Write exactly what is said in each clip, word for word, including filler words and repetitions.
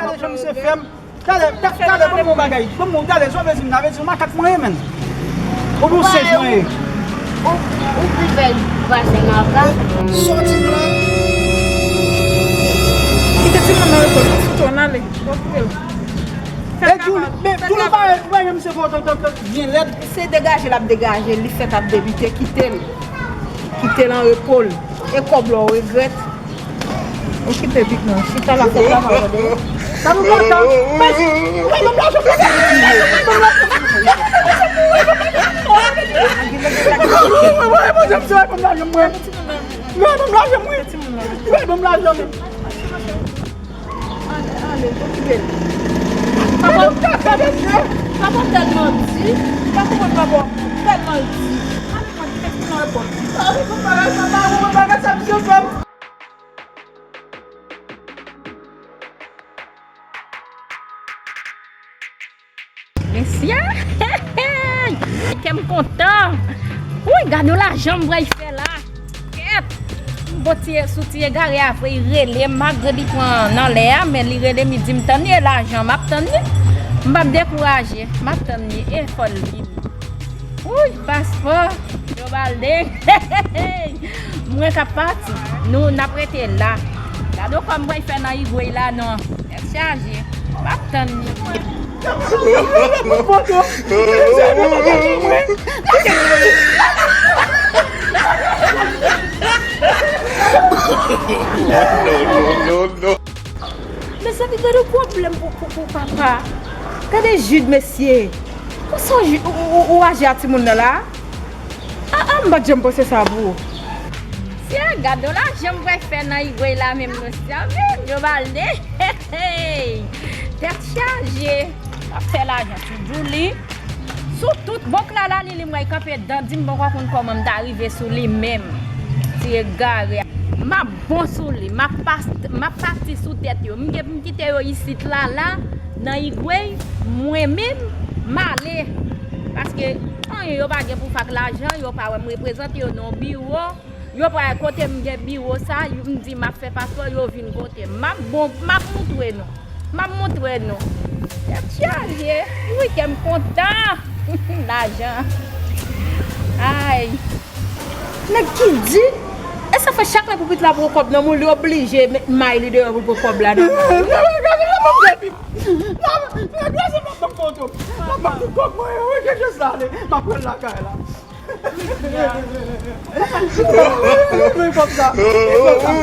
Gade jan misye fè m. Gade, ga- gade, ban m yon bagay. Ban m yon, gade, sa vle di m, sa vle di yon makak mwen ye, menn. Ou pou sej mwen ye. Ou, ou pi bèl vazen maka. Sòti la. Kite timoun nan repòz. Fouti w, n ale. Bon, kite l. E tou, men tou nou pa wè misye fè yon tank tank byen lèd. Se degaje l ap degaje, li fèk ap debite, kite l. Kite l an repo l. E kòb la w regrèt. Ou kite pik nan. Chita la fè travay, tande. Sa nou kontan. Mèsi. Ou pa ban m lajan. Ou pa ban m lajan. Ou pa ban m lajan. Ou pa ban m lajan, wi. Ou pa ban m lajan, menm. Ale, ale, okipe l. Papa, papa, papa tèlman di, pa konprann papa, tèlman di. Ale, mwen, kite timoun nan repòz. Ale, konn bagay sa, pa konprann bagay sa, misye fè m. Mesye! Kè m kontan! Wi, gade yon lajan m pral fè la! Kèt! M bon ti, sou ti egare a vre, li rele m, malgre li pran nan lè a, men li rele m, li di m, "Tann li, e lajan, m ap tann li. M p ap dekouraje, m ap tann li, e fò l vini." Wi, paspò, Joe Baldé. Mwen k ap pati. Nou, n ap rete la. Gade kòm mwen fè nan Igwey la, non. Tèt chaje. M ap tann li. Mezanmi, gade yon pwoblèm pou, pou, pou papa. Gade Jid, mesye. Konsa w, ou, ou, ou aji a timoun nan la? Ah, ah, m pa t janm panse sa pou ou. Sye, gade w lajan m pral fè nan Igwey la menm non, sye, men Joe Baldé. Tèt chaje. M ap fè lajan sou Djouly. Sou tout. Bon, Clara Lili, m pral kanpe dan, di m bon, pa konn kòman m ta rive sou li menm. Ti egare. M ap bon sou li. M ap pas-, m ap pati sou tèt yo. M gen pou m kite yo isit la, la, nan Igwey, mwen menm, m ale. Paske, anyen, yo pa gen pou fè ak lajan, yo pa wè m reprezante yo nan biwo. Yo pa wè kote m gen biwo sa, yo, m di m ap fè paspò, yo vin kote m. M ap bon, m ap montre nou. M ap montre nou. Tèt chaje. Wi, kè m kontan. Lajan. Ay. Nèg ki di, e sa fè chak lè pou pitit la pran kòb nan men w, li oblije met may li deyò pou l pran kòb la nan men w. Nan men w, gade nan men w, gade. Nan men w, gade, se pa bank foto. Pa bank tout kòb mwen yo, wi, gen jis la ale. M ap pran l lakay la. Wi, kòb sa. Wi, kòb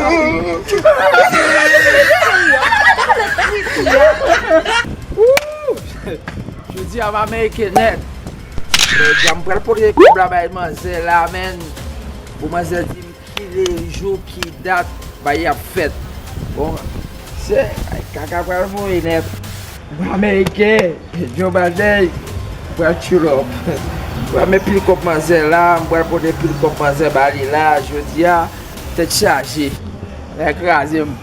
sa. Woo! Jodi a m ameriken nèt. Jodi a m pral pote kòb la bay manzè la, menn. Pou manzè di m kilè, jou, ki dat bagay ap fèt. Bon, se, ay, kaka pral voye nèt. Mwen ameriken, Joe Biden, pral tchulop. Pral met pil kòb manzè la, m pral pote pil kòb manzè ba li la, jodi a, tèt chaje. Nèg kraze m.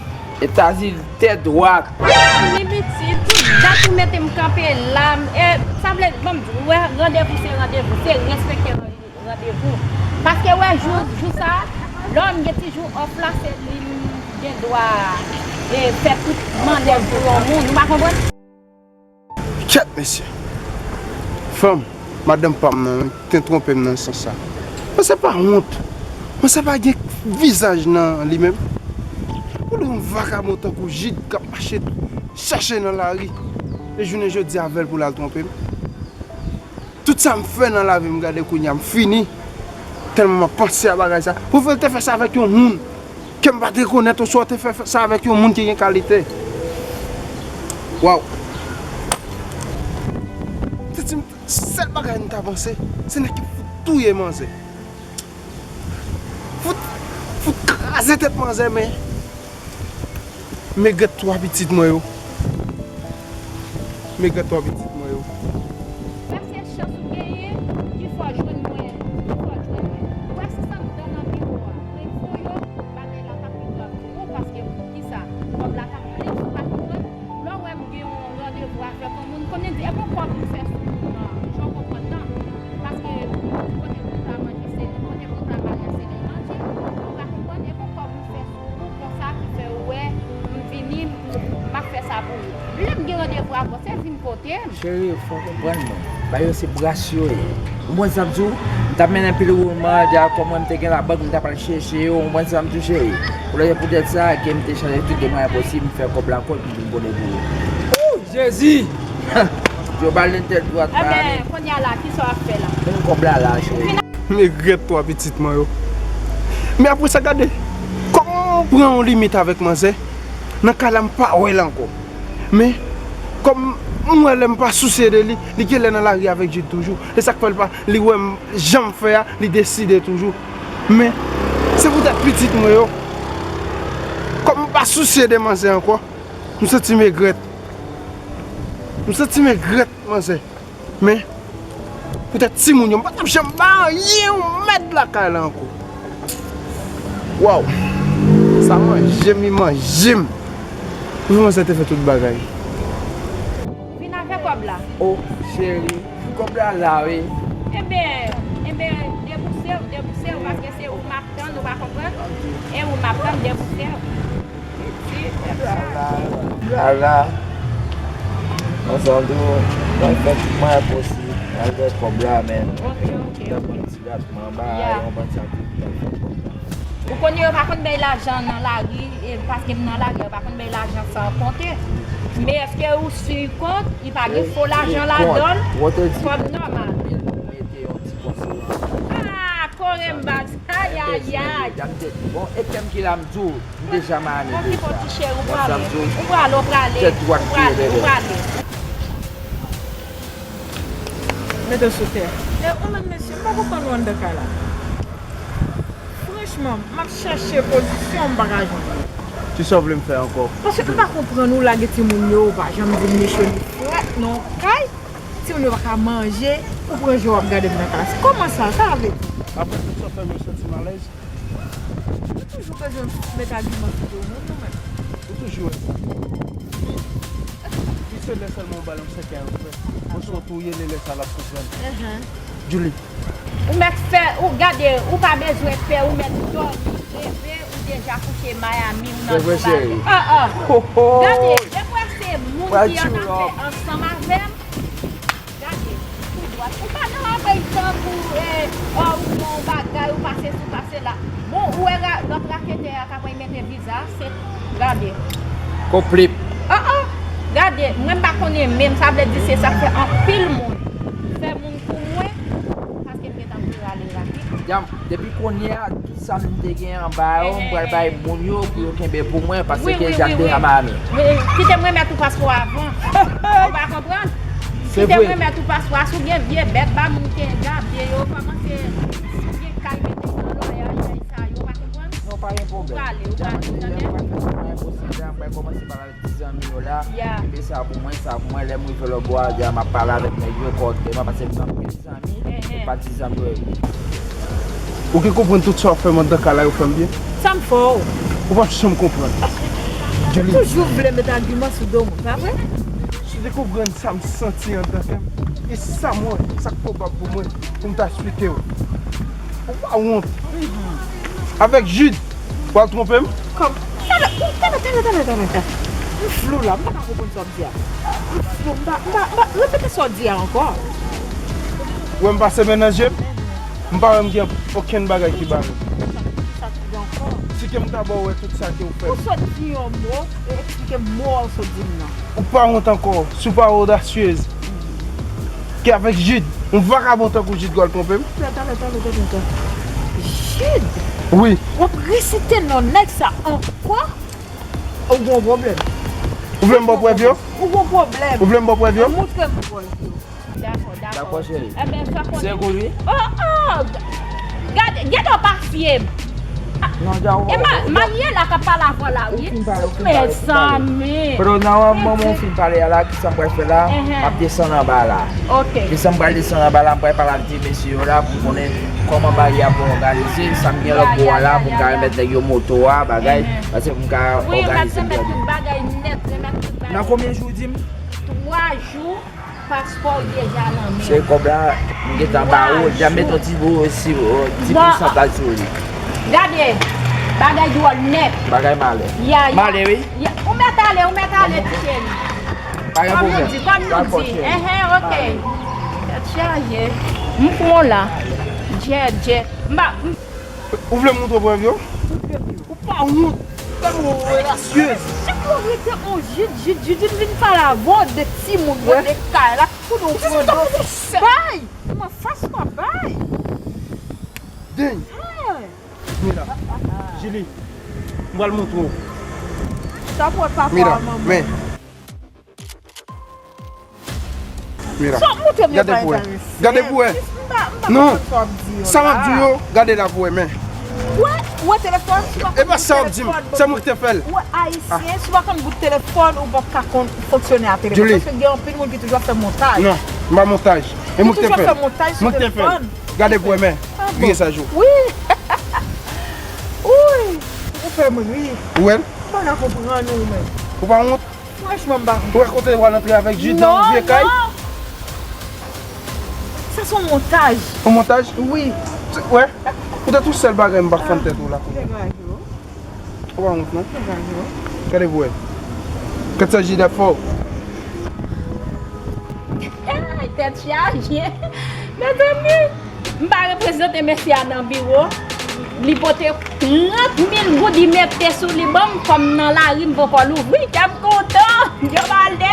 Etazini, tèt dwat. Li piti, tout dat ou mete m kanpe la, m, e, sa vle, ban m di, ou wè, randevou se randevou, se respekte randevou. Randevou. Paske, wè, jou, jou sa, lè w gen ti jou off la, se li m gen dwa, e, fè tout mandèv pou yon moun. Ou pa konprann? Kèt, mesye. Fanm, madanm pa m nan, te twonpe m nan sans sa. Mwen se pa wont. Mwen se pa gen vizaj nan li menm. Pou yon vakabon tankou Jid k ap mache chache nan lari. E jounen jodi avè l pou l al twonpe m. Tout sa m fè nan lavi m, gade kounye a m fini. Tèlman m ap panse a bagay sa. Pou fè l te fè sa avèk yon moun ke m pa t rekonèt, oswa te fè sa avèk yon moun ki gen kalite. Waw. Se ti m, sèl bagay m ta panse, se nèg ki fout touye manzè. Fout, fout kraze tèt manzè, men. M regrèt twa pitit mwen yo. M regrèt twa pitit mwen yo. Wè se chans ou genyen, ki fè w jwenn mwen, ki fè w jwenn mwen. Wè si sa m dan nan biwo a, revo yo, bagay la t ap pi grav pou ou, paske poukisa? Kòb la t ap plen, ou pa konprann? Lè w wè m gen yon randevou avèk yon moun, konbyen di, e bon kòb m fè sou moun nan, jan w konprann nan? Paske kote pou ta manje, se li, kote pou ta manje, se li manje, ou pa konprann? E bon kòb m fè sou ou konsa ki fè ou wè m vini, m, m ap fè sa pou ou. Avanse vin kote m. Cheri, fò w konprann mwen. Bagay yo se bras yo ye. Ou konprann sa m di w? M t ap mennen pil woulman, deja kòm mwen m te gen labank, m t ap al chèche yo. Ou konprann sa m di w, cheri? Poutèt, poutèt sa ke m te chanje tout de mwayen posib, m fè kòb la ankò, epi m vin pote pou ou. Ou, Jezi! Yo ba l nan tèt dwat la, men. Ebyen, kounye a la, kisa w ap fè la? Men kòb la la, cheri. M regrèt twa pitit mwen yo. Men apre sa, gade, kòman w pran yon limit avèk manzè? Nan kay la, m pa wè l ankò. Men, kòm m wè lè m pa sousye de li, li genlè nan lari avèk Jude toujou. E sa k fè l pa, li wè m, jan m fè a, li deside toujou. Men, se poutèt pitit mwen yo. Kòm m pa sousye de manzè ankò, m santi m regrèt. M santi m regrèt, manzè. Men, poutèt timoun yo, m pa t ap janm bay anyen yon mèd lakay la ankò. Waw! Sa manje m, li manje m. Wi, manzè te fè tout bagay. Vin avè kòb la. O, cheri, kòb la la, wi. Enben, enben, debouse w, debouse w, paske se ou m ap tann, ou pa konprann? E ou m ap tann, debouse w. Lala, lala. Ansanm tou, mwen fè tout mwayen posib. Mwen fè kòb la, men. Ok, ok, ok. Ti rat, manba, yon bandi ak tout, mwen fè kòb la. Ou konnen yo pa konn bay lajan nan lari, e paske m nan lari, yo pa konn bay lajan san konte. Men èske ou si kont, li pa gen fo lajan ladan l? Kòm nòmal. Mete yon ti konsèy. Ah, kore m baz. Ayayay. Bon, e kè m ki la m di w, m deja marye deja. Bon, ki bon ti cheri, ou prale. Ou prale, ou prale, ou prale. Mete sou tè. E, ou menm mesye, m pa konprann ou anndan kay la. Franchman, m ap chèche pozisyon, m pa ka jwenn ou. Kisa w vle m fè ankò? Paske m pa konprann ou lage timoun yo, ou pa janm di m mesye nou frèt nan kay. Timoun yo pa ka manje, ou pran je w ap gade m nan klas. Kòman sa? Sa vle di? Apre tout sa w fè m, yo santi m alèz. Ou toujou bezwen met agiman sou do moun, ou menm. Ou toujou wè sa. Li se lè sèlman w ba l yon sèkèy an frè. Oswa w touye li, lè sa l ap konprann. Julie. Ou mèt fè, ou gade, ou pa bezwen pè, ou mèt dòmi, reve, ou deja kouche Miami, ou nan Dubai. Ah, ah. Gade, depi w wè se moun ki annafè ansanm avè m, gade, tou dwat. Ou pa nan anmèy tankou, eh, oh, ou gon bagay, ou pase sou pase la. Bon, ou wè ra-, lòt raketè a k ap mete viza, se, gade. Koplip. Ah, ah. Gade, mwen m pa konnen menm, sa vle di se sa k fè anpil moun fè moun pou mwen, paske m gentan vle rale rapid. Depi kounye a, tout sa m te gen anba yo, m pral bay moun yo pou yo kenbe pou mwen, paske Jack deja Miami. Wi, kite m remèt ou paspò avan. Ou pa konprann? Kite m remèt ou paspò a, si w gen vye bèt, ba moun ki gade yo, kòmanse, si w gen kay, mete nan lòyaj, kay sa yo, ou pa konprann? Non, pa gen pwoblèm. Ou prale, ou prale, tande? M pral fè tout mwayen posib la, m pral kòmanse pale avèk ti zanmi yo la. Epi sa pou mwen, sa pou mwen, lè m rive lòtbò a, deja m ap pale avèk nèg yo kòrèkteman, paske m gen anpil zanmi, e pa ti zanmi yo ye. Ou ki konprann tout sa w ap fè m anndan kay la yo fè m byen? Sa m fè w? Ou p ap janm konprann. Ou toujou vle met agiman sou do moun, pa vre? Si w te konprann sa m santi anndan kè m, e sa m wè, sa k pwobab pou mwen, pou m ta esplike w. Ou pa wont. Avèk Jude, w al twonpe m? Kòm, talè, talè, talè, talè, talè, talè. M flou la, m pa ka konprann sa w ap di a. M flou, m pa, m pa, m pa, repete sa w di a ankò. Ou wè m pase men nan je m? M pa wè m gen okenn bagay ki bare. Sa, sa ki gen ankò? Si ke m ta ba w wè tout sa ke w fè m. Ou sot di yon mo, e eksplike m mo a w sot di m nan. Ou pa wont ankò, si w pa odasyez. Ke avèk Jude, yon vakabon tankou Jude, w al twonpe m? Talè, talè, talè, talè, talè. Jude? Wi. W ap resite non nèg sa ankò? Ou gon pwoblèm. Ou vle m ba w prèv yo? Ou gon pwoblèm. Ou vle m ba w prèv yo? Montre m prèv yo. Dakò, dakò. Dakò, cheri. Ebyen, sa konnen. Se kou li? Oh, oh! Gade, gade w pa fye m. Non, ja, e ma-, marye la k ap pale avè w la, wi. Ou fin pale, ou fin pale, ou fin pale. Mezanmi. Bro, nan manman w fin pale a la, kisa m pral fè la? M ap desann anba la. Ok. Kisa m pral desann anba la, m pral pale ak de mesye yo la pou m konnen kòman bagay a pou òganize. Sa m gen lòtbò a la, pou m ka remèt nèg yo moto a, bagay. Paske pou m ka òganize m tande. Wi, remèt tout bagay nèt, remèt tout bagay. Nan konbyen jou w di m? Twa jou. Paspò w deja nan men w. Se kòb la, m gentan ba ou, deja met yon ti bo-, si, ti pousantaj sou li. Gade, bagay dwòl nèt. Bagay malè. Ya, ya. Malè, wi. Ya, ou mèt ale, ou mèt ale, ti cheri. Pa gen pwoblèm. Kòm nou di, kòm nou di. Enhen, ok. Tèt chaje. M pran w la. Djè, djè. M pa, m Ou vle m montre w prèv yo? Ou pa wont? Tèlman w rasyez. Chak lè w rete on Jid, Jid, Jid, Jid vin pale avè w de timoun yo, de kay la. Kounye w pran do. Bay! Ou anfas mwen, bay! Deng! Hey! Mira. Jili, m pral montre w. Sa pou papa a, manman. Mira, men. Mira. Gade pou wè. Gade pou wè. Non. Sa m ap di w yo, gade la pou wè, men. Wè, wè telefòn, si w pa konn bout telefòn, se mwen ki te fè l. Wè, ayisyen, si w pa konn bout telefòn, ou p ap ka konn fonksyone ak telefòn. Paske gen anpil moun ki toujou ap fè montaj. Non, m pa montaj. E mwen ki te fè l. Ki toujou ap fè montaj sou telefòn. Gade pou wè, men. Vire sa jou. Wi. Wi. Ou fè m ri. Ou wè l? M pa ka konprann ou, men. Ou pa wont? Franchman, m pa konprann. Ou wè kote w al antre avèk Jid nan yon vye kay? Non, non. Sa se yon montaj. Yon montaj? Wi. Wè, poutèt yon sèl bagay m pa fann tèt ou la kounye a. Ou pa wont, non? Gade pou wè. Kèt sa Jid ap fè w. Ay, tèt chaje. Mezanmi, m pa reprezante mesye a nan biwo. Li pote trant mil goud, li mete sou li ban m, kòm nan lari, m poko louvri, kè m kontan. Djòb al de.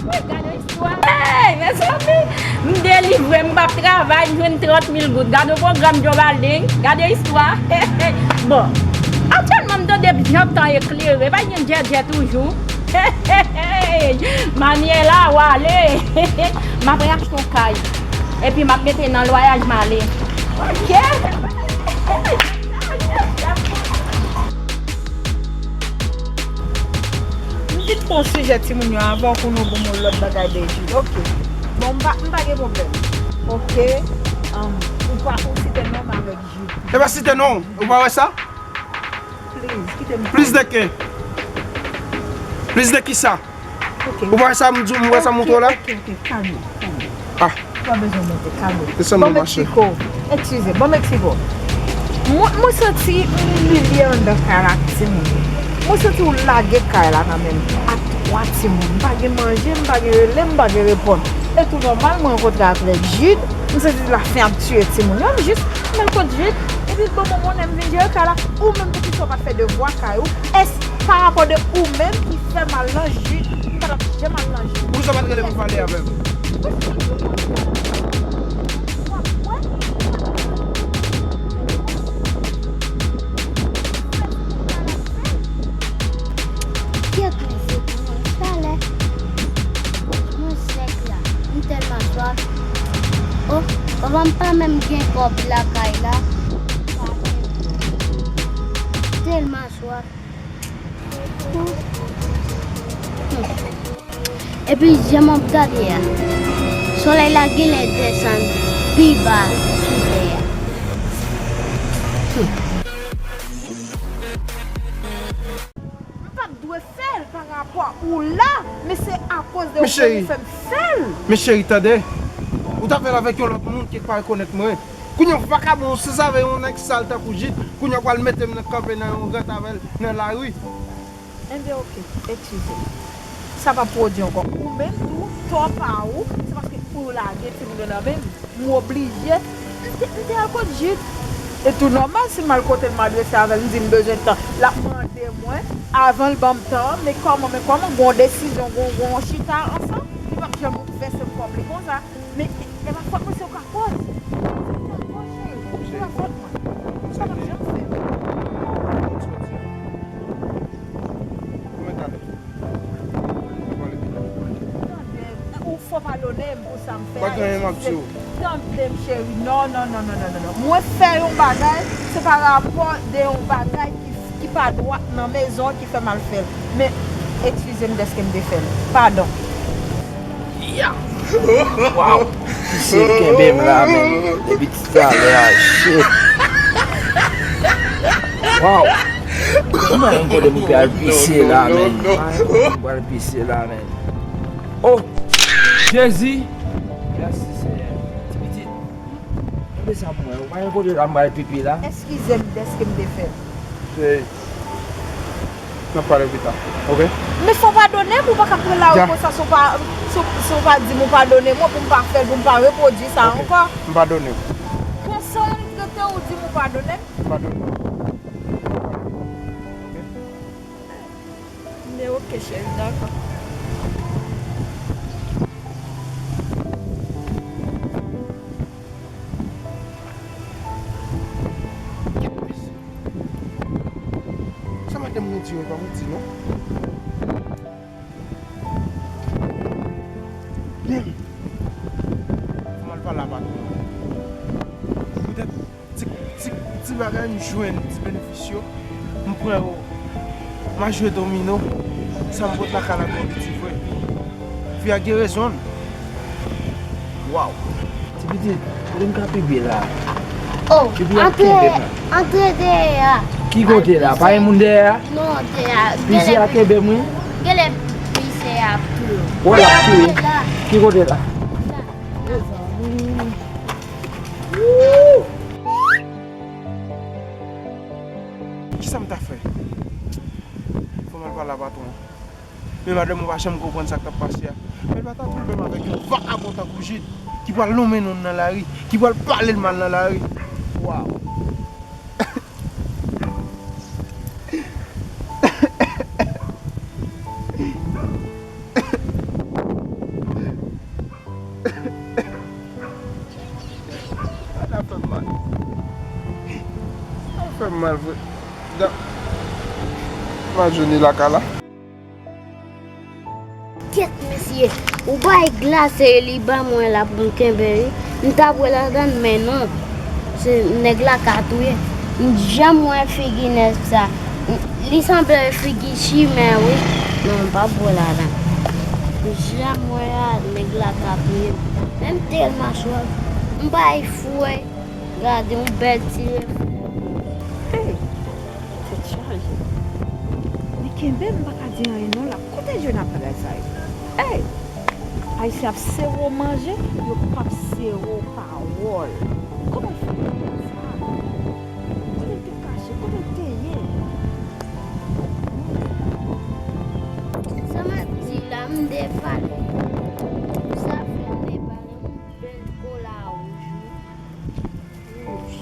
Wi, gade istwa. Hey, mezanmi, m delivre, m p ap travay, m jwenn trant mil goud. Gade pwogram Joe Balding, gade istwa. Bon, aktyèlman, m tande jan tan eklere, pa gen djèdjè toujou. Manyè la, w ale. M ap achte yon kay. Epi m ap mete nan lwayaj m ale. Ok. M vin pran sijè timoun yo avan w pou nou ban m yon lòt bagay de Jid. Ok. Bon, m pa, m pa gen pwoblèm. Ok. Um, ou pa, ou site non m avèk Jid. E pa site non, ou pa wè sa? Please, kite m. Please de ke? Please de kisa? Ok. Ou pa wè sa m di w, m wè sa m montre w la? Ok, ok, ok, kalme, kalme. Ah. Ou pa bezwen monte, kalme. Desann non, mache. Bon, Meksiko. Eskize, bon, Meksiko. Mwen, mwen santi m imilye anndan kay la ak timoun yo. Mwen santi w lage kay la nan men m ak twa timoun. M pa gen manje, m pa gen rele, m pa gen reponn. E tou nòmal, mwen rankontre avèk Jid, m santi lafen ap tiye timoun yo. M jis, mwen kot Jid, epi bon, bon, bon, m vin jere kay la. Ou menm, poukisa w pa t fè devwa kay ou? Èske pa rapò de ou menm ki fè m al nan Jid, m pa t ap janm al nan Jid. Poukisa w pa t rele m pale avè m? Kèt, mesye, pou mwen, talè. Mwen sèk la. M tèlman swaf. Oh, papa m pa menm gen kòb lakay la. Tèlman swaf. Epi jan m ap gade a, solèy la genlè desann pi ba sou tè a. M pa t dwe fè l pa rapò ou la, men se akoz de ou menm ou fè m fè l. Men cheri, tande. Ou t ap fè l avèk yon lòt moun ki pa rekonèt mwen. Kounye a, yon vakabon, yon sanzave, yon nèg sal tankou Jid, kounye a w pral mete m nan kanpe nan yon rant avè l nan lari. Enben, oke, eskize. Sa p ap pwodui ankò. Ou menm tou, tò pa ou, se paske ou lage timoun yo nan men m. M oblije, m te, m te al kot Jid. E tou nòmal, si m al kote l, m adrese avè l, m di m bezwen tan. L ap mande mwen, avan l ban m tan an, men kòman, men kòman, gon desizyon, gon, gon chita ansanm, li p ap janm vèse m kòb li konsa. Men, e pa fòt mwen, se ou k akoz. Se ou k akoz, cheri. Se pa fòt mwen. Sa p ap janm fèt. Kòman talè? Tande, ou fò padone m pou sa m fè a, eskize m. Tande m, cheri. Non, non, non. Mwen fè yon bagay, se pa rapò de yon bagay ki, ki pa dwat nan mezon an ki fè m al fè l. Men, eskize m dèske m te fè l. Padon. Ya! Waw! Misye kenbe m la, men. Depi talè a, shit. Waw! Kòman yon kote m pral pise la, men? Kòman yon kote m pral pise la, men? Oh! Jezi! Mèsi, Senyè. Ti pitit, kenbe sa pou mwen. Ou pa gen kote la m pral pipi la? Eskize m dèske m te fè l. Se N ap pale pita, oke? Men fò w padone m, ou pa ka pran lari konsa san w pa, san, san w pa di m ou padone mwen pou m pa fè l, pou m pa repwodui sa ankò. M padone w. Bon, san w trete w, ou di m ou padone m? M padone w. Oke? Men oke, cheri, dakò. Sa madanm mwen di yo, e pa mwen di non. Byen. Fò m al pale a patwon an. Poutèt ti, ti, ti bagay m jwenn, ti benefis yo, m pran yo, m al jwe domino, sa m pot lakay la twò piti vre. Vi a gen rezon l. Waw. Ti pitit, kote m ka pipi la? Oh, pipi ap antre, kenbe m. Antre dèyè a. Ki kote la? Pa gen moun dèyè a? Non, dèyè a. Pise a kenbe m wi. Genlè pise a ap touye w. Wè l ap touye. Antre la. Ki kote la? La. Mezanmi. Woo! Kisa m ta fè? Fò m al pale a patwon an. Men madanm ou pa janm konprann sa k t ap pase a. Men l pa ta twonpe m avèk yon vakabon tankou Jid ki pral lonmen non l nan lari, ki pral pale l mal nan lari. Waw! Sa fè m mal. Sa fè m mal vre. Dan, m a jwenn li lakay la. Kèt, mesye, ou bay glase li ban mwen la pou m kenbe, wi. M ta bwè ladan l, men non. Se nèg la ka touye. M janm wè figi nèg sa. Li sanble figi chimè, wi. Non, m p ap bwè ladan l. M janm wè a, nèg la ka touye m. Men m tèlman sòt. M bay fou, wi. Gade yon bèl ti reflè. Hey! Tèt chaje. Men kenbe m, m pa ka di anyen non la. Kote jwenn ak bagay sa yo? Hey! Ayisyen ap sere w manje, yo p ap sere w pawòl. Kòman l fè konn sa? Kote l te kache? Kote l te ye? Sa m ap di la, m devale. Sa fè m devale yon bèl kola wouj, wi. Wouj.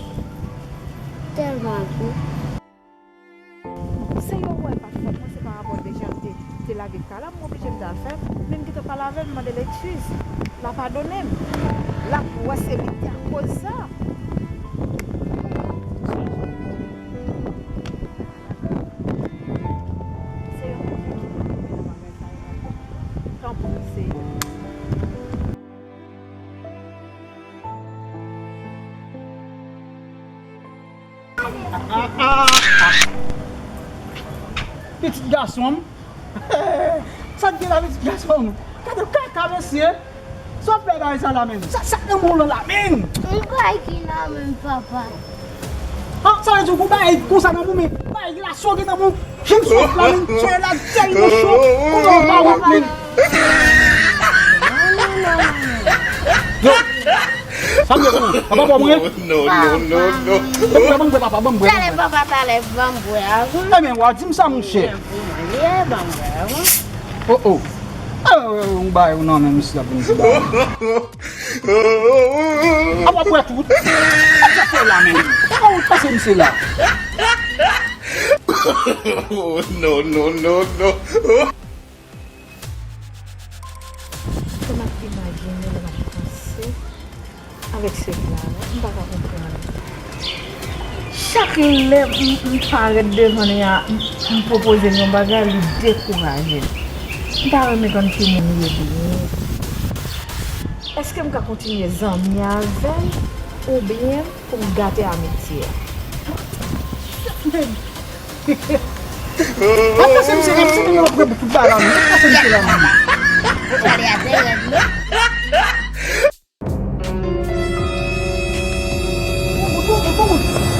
Tèlman gou. Se yon wè pa fòt mwen, se pa rapò de jan l te, te lage kay la, m oblije m t al fè, men m gentan pale avè l, m mande l eskiz. L a padone m. L ap wè se li ki te akoz sa. Se yon moun ki nan bagay sa yo ankò. Tanpri, Seyè. Pitit gason m. Sa k gen la, pitit gason m? Gade kaka, mesye. Sa w fè bagay sa la menm? Sa, sa k nan men w lan la menm? M pa ki la menm, papa. Ah, sa vle di w gon bagay konsa nan men w, men bagay la soge nan men w. Jèm sòt la menm, solèy la tèlman cho, kouman w pa wont menm? Yo, sa m ye pou ou? Papa pa mwen? No, no, no, no. Ban m bwè, ban m bwè, papa, ban m bwè, ban m bwè. Talè, papa, talè, ban m bwè avan. Ebyen, w a di m sa, monchè. Byen pou mwen, ye, ban m bwè avan. Oh, oh. Ah, yon bagay ou nan men misye ap vin di bagay. A w ap bwè tout. Sa k fè la menm? Sa ou pase misye la? No, no, no, no. Kòman m ap imajine, lè m ap panse avèk se pla a, m pa ka konprann. Chak lè m, m parèt devan li a, m, m pwopoze l yon bagay, li dekouraje m. M ta renmen konn ki moun li ye byen. Èske m ka kontinye zanmi avè l oubyen pou m gate amitye a? Ap pase misye, ap pase misye, ap pran tout bagay la, ap pase misye la, man. Chale a te rèd, non?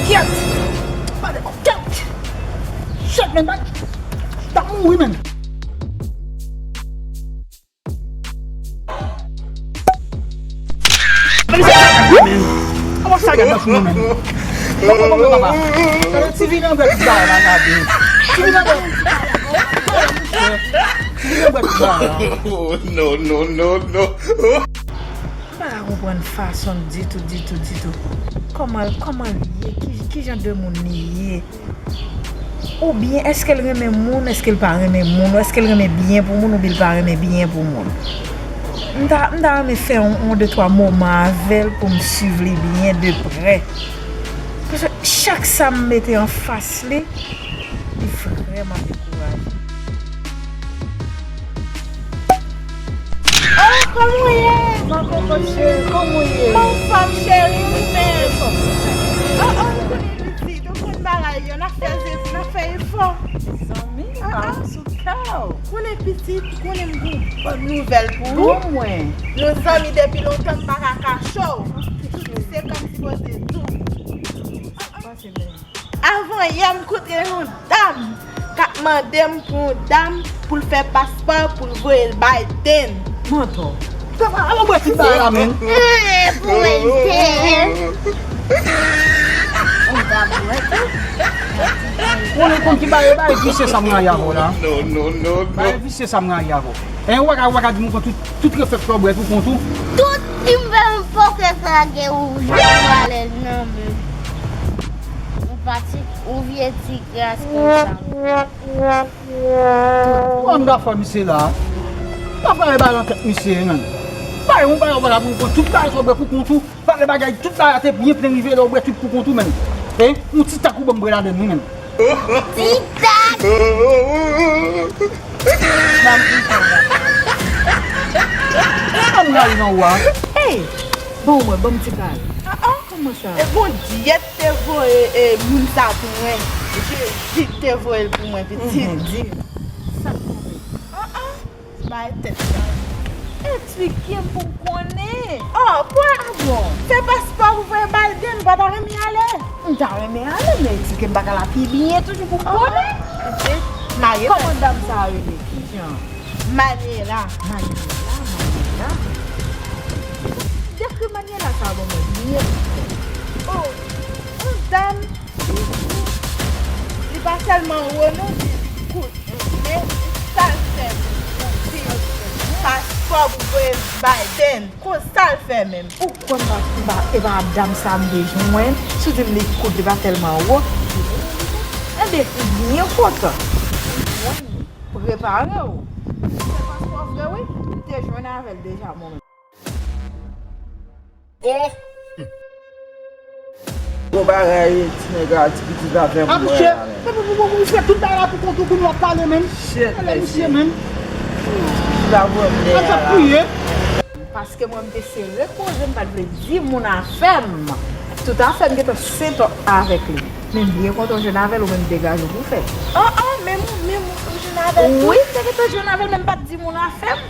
Kyèt! Pale, kyèt! Shit, man, bat! T ap mouri, man! Awa sa gad nan fou, man! Papa, papa, papa! Gade ti vin anvè tout bagay la, gade! Ti vin anvè! Oh, no, no, no, no. M pa ka konprann fason l ditou, ditou, ditou. Kòman, kòman l ye? Ki, ki jan de moun li ye? Oubyen èske l renmen moun, èske l pa renmen moun, èske l renmen byen pou moun, oubyen l pa renmen byen pou moun? M ta, m ta renmen fè yon, yon de twa moman avè l pou m swiv li byen de prè. Paske chak sa m mete anfas li, li vrèman dekouraje. Oh, kòman w ye? Makoko cheri, kòman w ye? Anfòm cheri, ou menm? Oh, oh, ou konnen pitit, ou konn bagay yo, n ap fè zefi, n ap fè efò. Zanmi, pa m sou kè w. Konnen pitit, konnen m gon bòn nouvèl pou ou. Bon mwen. Nou zanmi depi lontan, m pa ka kache w. Se kòm si poze tou. Pase bèl. Avan yè, m kontre yon dam k ap mande m pou yon dam pou l fè paspò pou l voye l Biden. Mantò. Alò bwè ti bagay la, menm. Pou Biden. Ou konnen konn ki bagay, bagay visye sa m rayi avè w la. Bagay visye sa m rayi avè w. E ou pa ka, ou pa ka di m konn tout, tout reflèks la w bwè pou kont ou. Tout ki m fè m poko lage ou jan w ale nan men m. Ou pati, ou vye ti gras konsa. Mwen m ta fè misye la. Pa fè bagay nan tèt misye, menm. Bagay, ou bagay, ou bagay pou kont, tout bagay sa w bwè pou kont ou. Pale bagay, tout bagay te byen plen rive lè w bwè tout pou kont ou menm. E, yon ti tak ou ban m bwè ladann wi menm. Ti tak! Ban m ti tak. Ban m rayi nan ou a. Ey! Bon, mwen, ban m ti kal. Ah, ah. Kòman sa? E Bondyè te voye, e, moun sa pou mwen. Jezi te voye l pou mwen, pitit. Mhm, di m. Sa k tonbe? Ah, ah. Bay tèt chaje. Eksplike m pou m konnen. Oh, pwa bon. Fè paspò pou voye Biden, ou pa ta renmen ale? M ta renmen ale, men eksplike m bagay la pi byen toujou pou m konnen. Kòman dam sa a rele? Kijan? Manuela. Manuela, Manuela. Dekri Manuela sa a ban mwen byen. Oh, yon dam Li pa sèlman wo non, li kout, men sa l fè pou di paspò pou voye Biden, konsa l fè menm. Ou kwè m pa, m pa, e pa dam sa m te jwenn, si w di m li kout, li pa tèlman wo. Enben, ou byen kontan. Prepare w. Se paspò vre wi, m te jwenn avè l deja mwen menm. Oh! Bon bagay, ti nèg la, ti pitit la fè pou mwen la, men. Akouche, pou, pou, pou, pou, pou fè tout bagay la pou kont ou, kounye w ap pale, men. Shit, mesye, men. Pitit la pran mè a la. Paske mwen, m te sere koze, m pa t vle di moun afè m. Tout afè m gentan set up avèk li. Men m byen kontan jwenn avè l, ou menm degaje w pou fè. Oh, oh, men m, men m jwenn avè l tou. Wi, m te gentan jwenn avè l, men m pa t di moun afè m.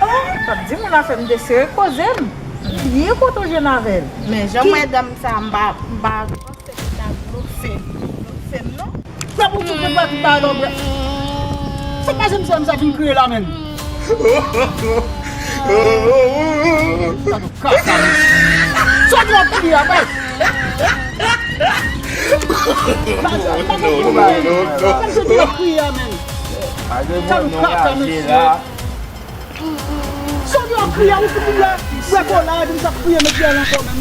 Oh, m pa t di moun afè m, m te sere koze m. M byen kontan jwenn avè l. Men jan m wè dam sa, m pa, m pa panse li ta blofè, blofè m non. Sa pou tout nèg la tout bagay la w bwè. Sa pase m sa, m sa fin kriye la menm. Sa nou kaka menm. Sa nou ap kriye a, bay. Sa nou ap kriye a menm. Sa nou kaka mesye. Sa w di w ap kriye a, ou fout vin la bwè kola, epi m t ap kriye met dèyè l ankò menm.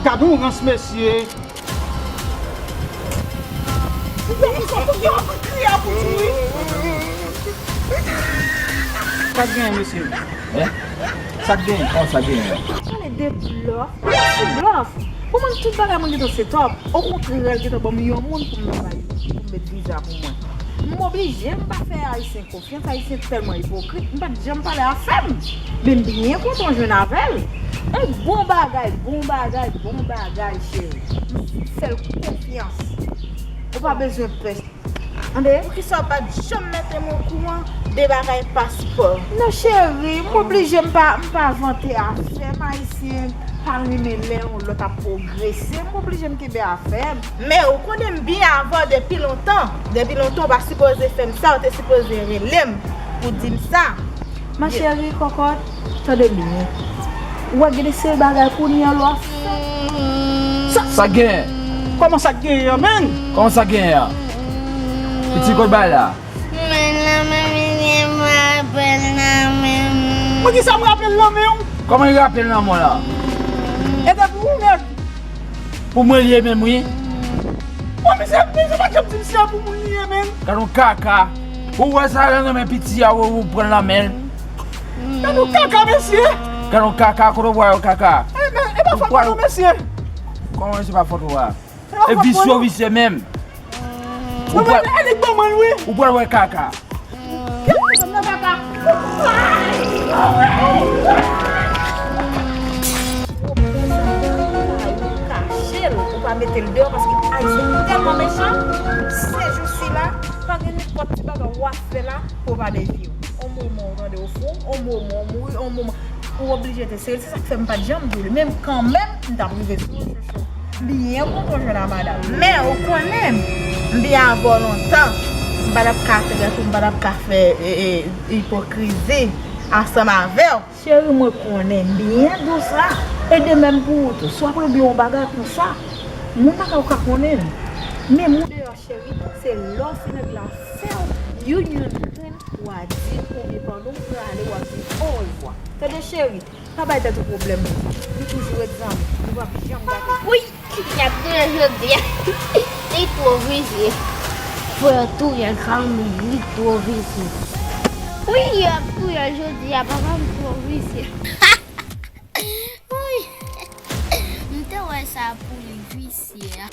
Gad yon rans mesye. Ou konn sa w fout vin ap kriye a pou di wi. Sa k genyen mesye? Hein? Sa k genyen? Kòman sa k genyen? Pale de blòf. Ki blòf? Pou mwen tout bagay mwen gentan set up. Okontrè, l gentan ban m yon moun pou m bay, pou m met viza pou mwen. M oblije, m pa fè Ayisyen konfyans, Ayisyen tèlman ipokrit, m pa t janm pale afè m. Men m byen kontan jwenn avè l. On bon bagay, bon bagay, bon bagay, cheri. M fè l konfyans. Ou pa bezwen pè. Tande? Poukisa w pa t janm mete m okouran de bagay paspò? Non, cheri, m oblije m pa, m pa vante afè m, Ayisyen pa renmen lè yon lòt ap pwogrese, m oblije m kenbe afè m. Men ou konnen m byen avè w depi lontan. Depi lontan, ou pa sipoze fè m sa, ou te sipoze rele m pou di m sa. Ma chérie, kòkòt, tande byen. Ou wè gen de seri bagay kounye a lè w ap fè. Sa, sa gen? Kòman sa gen an, menn? Kòman sa gen an? Piti kot bay la. Poukisa m rape l nan men w? Kòman li rape l nan men w la? E depi ou nèg. Pou mwen li ye menm wi. Bon, misye, misye pa janm di misye pou moun li ye, menm. Gad yon kaka. Ou wè sa la nan men piti a, ou, ou pran l nan men l. Gad yon kaka, mesye. Gad yon kaka, kote w wè yon kaka? E, men, e pa fòt mwen non, mesye. Kòman se pa fòt ou a? E visye w visye menm. Ou pral, ou pral wè kaka. Kache l, ou pa mete l deyò, paske Ayisyen tèlman mechan, se jou sila, pa gen nenpòt ti bagay w ap fè la pou w pa devye w. On moman, ou tande, ou fou, on moman, ou mouri, on moman, ou oblije te serye l. Se sa k fè m pa t janm di w li. Men kanmenm, m t ap rive sou ou, chouchou. Byen kontan w jwenn a madanm. Men, ou konnen, m byen avè w lontan. M pa t ap ka fè gate, m pa t ap ka fè, e, e, ipokrizi ansanm avè w. Cheri, mwen konnen m byen dous la. E de menm pou ou tou. Si w ap regle yon bagay konsa, moun lakay ou ka konnen l. Men moun deyò, cheri, se lè w fin regle afè w, youn youn grenn, w a di l, oubyen pandan w prale, w ap di orevwa. Tande, cheri, pa bay tèt ou pwoblèm. Nou toujou ret zanmi. Nou p ap janm gate. Wi, y ap touye l jodi a. Li twò visye. Fò yo touye l kanmenm, li twò visye. Wi, y ap touye l jodi a, papa m twò visye. Wi. M te wè sa pou li visye a.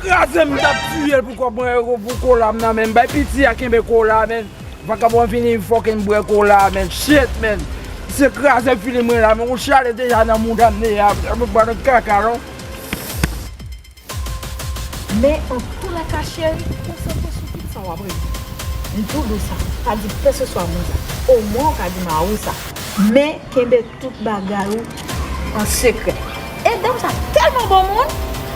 Kraze m, m t ap tiye l pou kòb mwen, pou kola m nan men m. Bay piti a kenbe kola, men. Vakabon fini fucking bwè kola, men. Shit, men. Se kraze fini mwen la, men. Yon chale deja nan mouda m deja. Mwen pa nan kaka, non. Men antoulèka, cheri, konsantre sou tout sa w ap regle. M tou di w sa, pa di pèseswa moun sa. Omwen w ka di mari w sa. Men kenbe tout bagay ou an sekrè. E dam sa tèlman bon moun,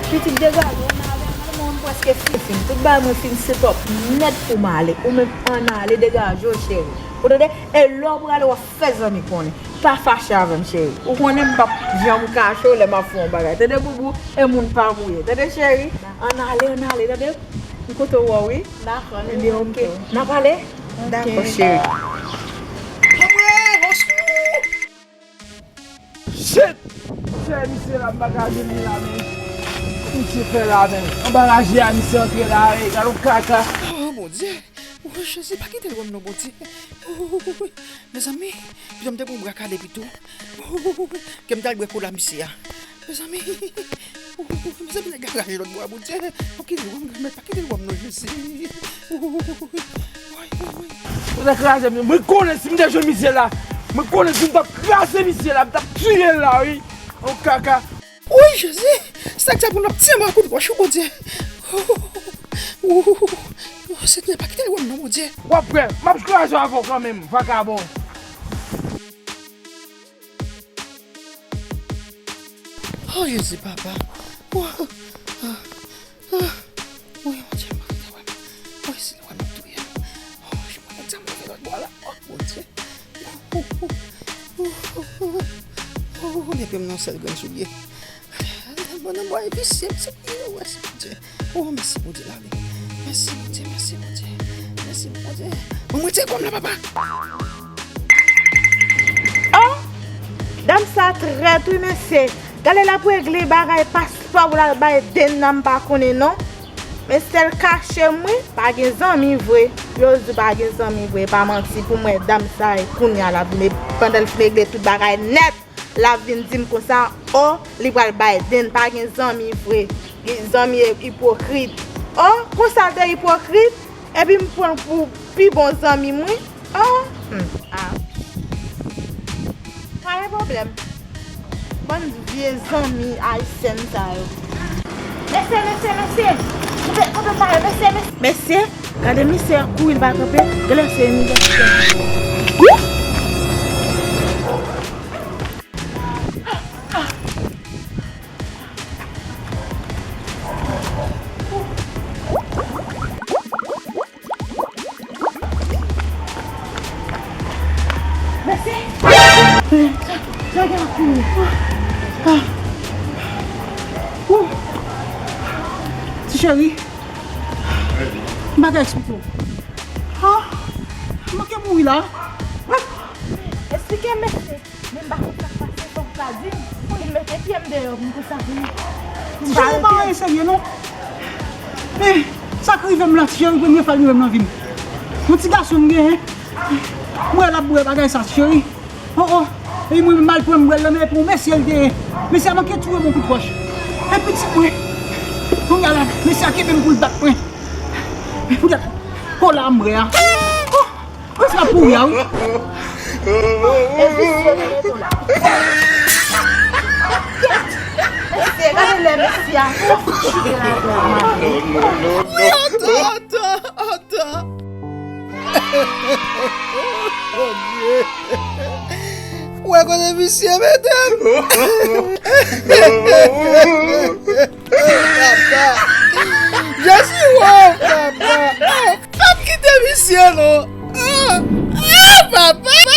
pitit degaje w nan avè l, men mwen m prèske fin, fin. Tout bagay mwen fin set up nèt pou m ale. Ou menm ann ale, degaje w, cheri. Ou tande? E lè w prale, w ap fè zanmi konnen. Pa fache avè m, cheri. Ou konnen m p ap janm kache w lè m ap fè yon bagay. Tande, boubou? E moun pa mouye. Tande, cheri? Ann ale, ann ale, tande? M kontan wè w, wi. Dakò, ebyen, oke. N a pale? Dakò, cheri. Anmwe, oskou! Shit! Chè misye la, m pa ka jwenn li la, men. Misye fè la, men. Anba raje a, misye antre la, e, gad yon kaka. Oh, Bondye! Oh, Jezi, pa kite l wè m non, Bondye. Oh, mezanmi, pito m te pran yon bra kale pito. Oh, ke m t al bwè kola misye a. Mezanmi, mezanmi, nèg la raje lòt bò a, Bondye. Pa kite l wè m, Granmèt, pa kite l wè m non, Jezi. Woy, woy, woy. Ou te kraze m. Mwen konnen si m te jwenn misye la, mwen konnen si m t ap kraze misye la, m t ap tiye l la, wi. Yon kaka. Woy, Jezi, se sa k fè pou n ap tiye m ak kout wòch, wi, Bondye. Senyè, pa kite l wè m non, Bondye. W ap wè, m ap kraze w avè w kanmenm, vakabon. Oh, Jezi, papa. Oh, oh, oh. Wi, Bondye, pa kite wè m. Wi, si l wè m, ap touye m. Oh, jwenn mwen egzam nan lòt bò la. Oh, Bondye. Oh, oh, oh. Oh, oh, oh, oh, oh, oh, depi m nan sèl grenn soulye. Mwen nan bò epi se, se, se, Bondye. Oh, mèsi, Bondye, la, wi. Mèsi, Bondye, mèsi, Bondye. Mèsi, Bondye. Mwen, mwen, tire kò m la, papa. Oh! Dam sa trèt, wi, mesye. Gade l ap regle bagay paspò pou l al bay Dena, m pa konnen, non. Men sèl kache m, wi, pa gen zanmi vre. Yo di pa gen zanmi vre, pa manti pou mwen, dam sa, e kounye a l ap vin, pandan l fin regle tout bagay nèt. L ap vin di m konsa, o, li pral bay Dena, pa gen zanmi vre, li zanmi ipokrit. O, konsa l te ipokrit, epi m pran l pou pi bon zanmi m, wi. O, hmm, a. Pa gen pwoblèm. Bann vye zanmi ayisyèn sa yo. Mesye, mesye, mesye! Kote, kote sa yo, mesye, mesye! Mesye, gade misye ap kouri, li pa kanpe. Gade se imigran. Mesye! Sa, sa gen kouri. Ah. Wou. Ti cheri. M pa ka eksplike w. Ah. M manke mouri la. Ke mesye, men m pa konn sa k pase, fòk w ka di m. Pou m mete pye m deyò pou m konsa vini. Pou m pa rete. Cheri, pa anyen serye non. Men, sa k rive m la, cheri, premye fwa l rive m nan vi m. Yon ti gason m genyen. M wè l ap bwè bagay sa, cheri. Oh, oh. E mwen mal pran m bwè l nan men pou yon mesye l te ye. Mesye a manke touye m yon kout wòch. E pitit mwen. Kounye a la, mesye a kenbe m pou l bat mwen. Kounye a la, kola m bwè a. Oh, mesye a pouri a, wi. Oh, e visye nan men tou la. Mesye, gade lè mesye a. Oh, chire la, la, la. Wi, antan, antan, antan. Bondye. Ou wè kote visye mete m? Papa. Jezi, wow, papa. Ah, p ap kite visye non. Ah, ah, papa.